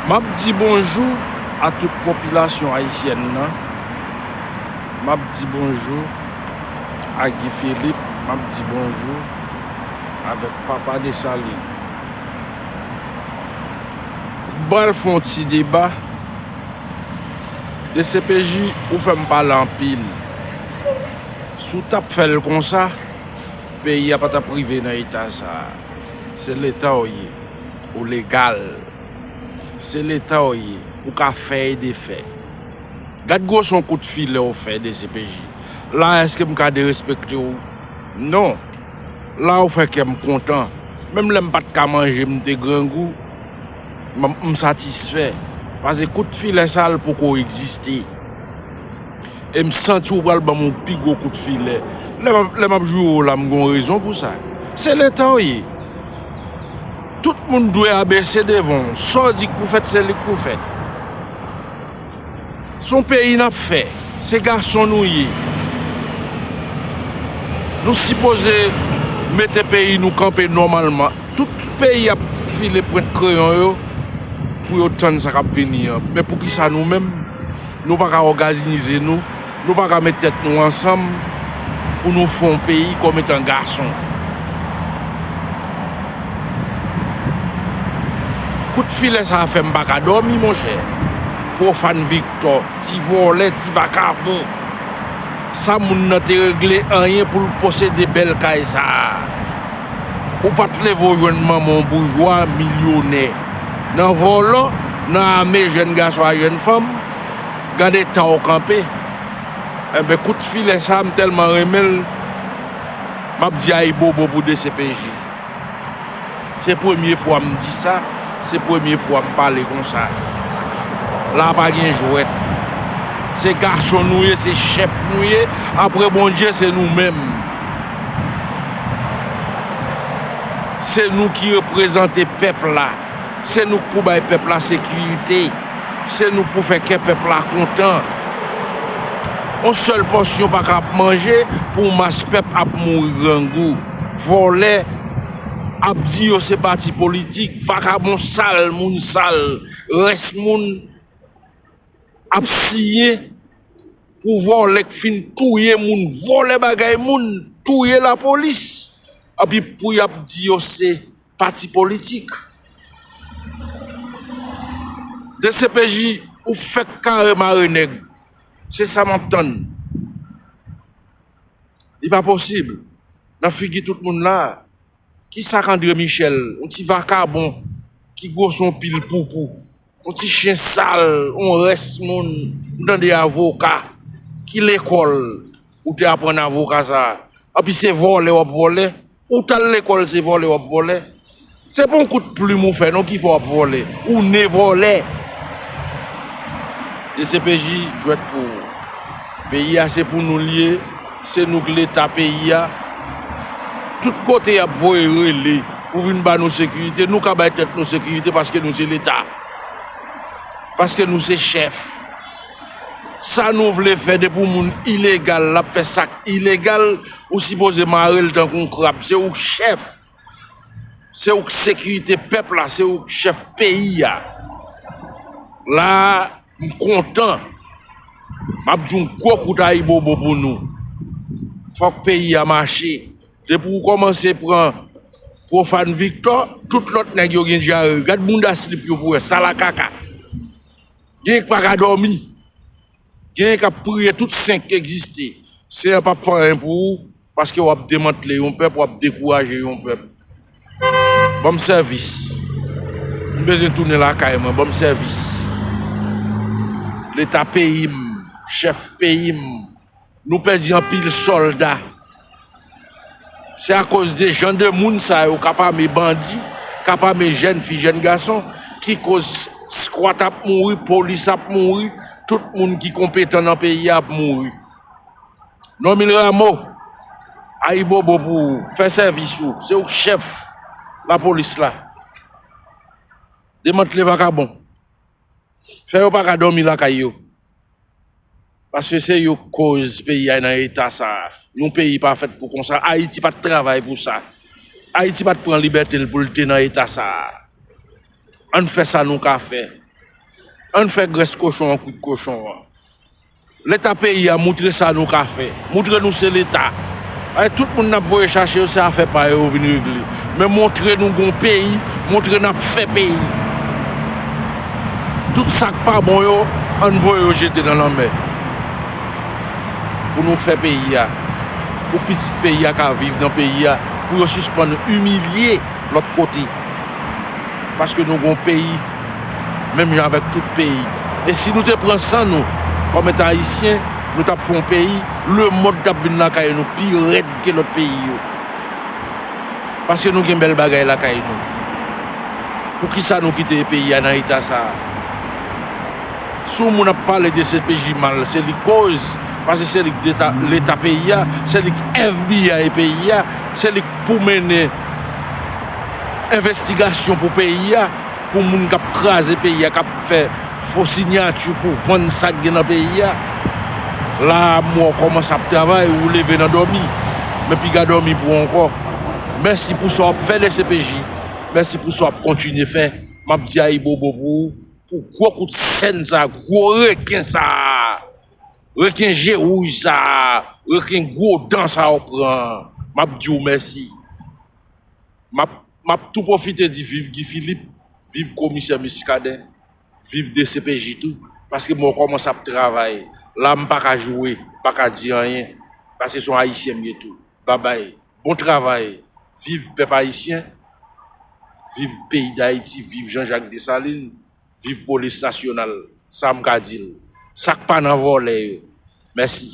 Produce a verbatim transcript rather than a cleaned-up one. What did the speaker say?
M ap di bonjou a tout popilasyon ayisyèn nan. M ap di bonjou a Guy Philippe. M ap di bonjou avèk Papa Desalin. M pral fè yon ti deba. D C P J, ou fè m pale anpil. Si w t ap fè l konsa, peyi a pa t ap rive nan eta sa a. Se Leta w ye. Ou legal. Se Leta w ye. Ou ka fè e defè. Gad gwo son kout filè w fè, D C P J. La, èske m ka derespekte w? Non. La, ou fè kè m kontan. Menm lè m pa t ka manje, m te grangou, m, m satisfè. Paske kout filè sa a, l poko egziste. E m santi w pral ban m yon pi gwo kout filè. Lè m ap, lè m ap joure w la, m gen yon rezon pou sa. Se Leta w ye. Tout moun dwe abese devan w. Sa w di k pou fèt, se li k pou fèt. Se yon peyi n ap fè. Se gason nou ye. Nou sipoze mete peyi nou kanpe nòmalman. Tout peyi ap file pwent kreyon yo pou yo tann sa k ap vini an. Men poukisa nou menm, nou pa ka òganize nou, nou pa ka met tèt nou ansanm pou nou fè yon peyi kòm etan gason? Kout filè sa a fè m pa ka dòmi, monchè. Pwofàn Viktò, ti vòlè, ti vakabon. Sa moun nan te regle anyen pou l posede bèl kay sa a? Ou pa t leve w jwenn manman w boujwa, milyonè. Nan vòlò, nan ame jèn gason a jèn fanm, gade eta w kanpe. Enben, kout filè sa a, m tèlman renmen l, m ap di ayibobo pou D C P J. Se premye fwa m di sa, se premye fwa m pale konsa. La pa gen jwèt. Se gason nou ye, se chèf nou ye. Apre Bondye, se nou menm. Se nou ki reprezante pèp la. Se nou k pou bay pèp la sekirite. Se nou k pou fè kè pèp la kontan. Yon sèl pòsyon pa ka ap manje pou yon mas pèp ap mouri grangou. Vòlè ap di yo se pati politik, vakabon sal, moun sal, rès moun ap siyen pou vòlè k fin touye moun, vòlè bagay moun, touye lapolis. Epi pou y ap di yo se pati politik. D C P J, ou fèk kare mare nèg. Se sa m ap tann. Li pa posib. Nan figi tout moun la, kisa k André Michel, yon ti vakabon ki gwosè yon pil poupou, yon ti chen sal, yon rès moun, m tande avoka, ki lekòl ou te aprann avoka sa a? Epi se vòlè w ap vòlè? Ou t al lekòl, se vòlè w ap vòlè? Se pa yon kout plim ou fè non ki fè w ap vòlè. Ou ne vòlè. D C P J, jwèt pou ou. Peyi a se pou nou l ye, se nou k Leta peyi a. Tout kote y ap voye rele pou vin ba nou sekirite, nou ka bay tèt nou sekirite paske nou se Leta. Paske nou se chèf. Sa nou vle fè, depi yon moun ilegal, l ap fè sa k ilegal, ou sipoze mare l tankou yon krab. Se ou k chèf. Se ou k sekirite pèp la, se ou k chèf peyi a. La a, m kontan. M ap di yon gwo kout ayibobo pou nou. Fòk peyi a mache. Depi w kòmanse pran Pwofàn Viktò, tout lòt nèg yo gen dyare. Gad bounda slip yo pou wè, sal a kaka. Genyen k pa ka dòmi. Genyen k ap priye tout sen k egziste. Sen an p ap fè anyen pou ou, paske w ap demantle yon pèp, w ap dekouraje yon pèp. Ban m sèvis. M bezwen tounen lakay mwen, ban m sèvis. Leta peyi m, chèf peyi m, nou pèdi anpil sòlda. Se akoz de jan de moun sa yo k ap ame bandi, k ap ame jèn fi, jèn gason, ki koz skwat ap mouri, polis ap mouri, tout moun ki konpetan nan peyi a ap mouri. Normil Rameau, ayibobo pou ou, fè sèvis ou, se ou k chèf lapolis la. Demantle vakabon. Fè yo pa ka dòmi lakay yo. Paske se yo k koz peyi a nan eta sa a. Yon peyi pa fèt pou konsa. Ayiti pa t travay pou sa. Ayiti pa t pran libète l pou l te nan eta sa a. Ann fè sa nou ka fè. Ann fè grès kochon an kwit kochon an. Leta peyi a, moutre sa nou ka fè. Moutre nou se Leta. Ay, tout moun n ap voye chache yo, se afè pa yo yo vin regle. Men montre nou gon peyi, montre n ap fè peyi. Tout sa k pa bon yo, ann voye yo jete nan lanmè. Pou nou fè peyi a. Pou pitit peyi a ka viv nan peyi a. Pou yo sispann imilye lòt kote. Paske nou gon peyi, menm jan avèk tout peyi. E si nou te pran san nou, kòm eta ayisyen, nou t ap fè yon peyi, lemonn t ap vin lakay nou pi rèd ke lòt peyi yo. Paske nou gen bèl bagay lakay nou. Poukisa nou kite peyi a nan eta sa a? Si yon moun ap pale de C P J mal, se li k koz, paske se li k deta-, leta peyi a, se li k F B I peyi a, se li k pou mennen envestigasyon pou peyi a, pou moun k ap kraze peyi a, k ap fè fo siyati pou vann sa k gen nan peyi a. La a, m wè w kòmanse ap travay, ou leve nan dòmi. Men piga dòmi pou w ankò. Mèsi pou sa w ap fè, le C P J. Mèsi pou sa w ap kontinye fè. M ap di ayibobo pou ou, pou gwo kout sèn sa, gwo reken sa, reken je wouj sa, reken gwo dan sa w pran. M ap di w mèsi. M ap, m ap tou pwofite di viv Guy Philippe, viv komisè Muscadin, viv D C P J tou, paske m wè w kòmanse ap travay. La, m pa ka joure, m pa ka di anyen, paske se yon Ayisyen m ye tou. Babay, bon travay, viv pèp ayisyen, viv peyi Dayiti, viv Jean Jacques Dessalines, viv polis nasyonal, sa m ka di l. Sa k pa nan vòlè yo. Mèsi.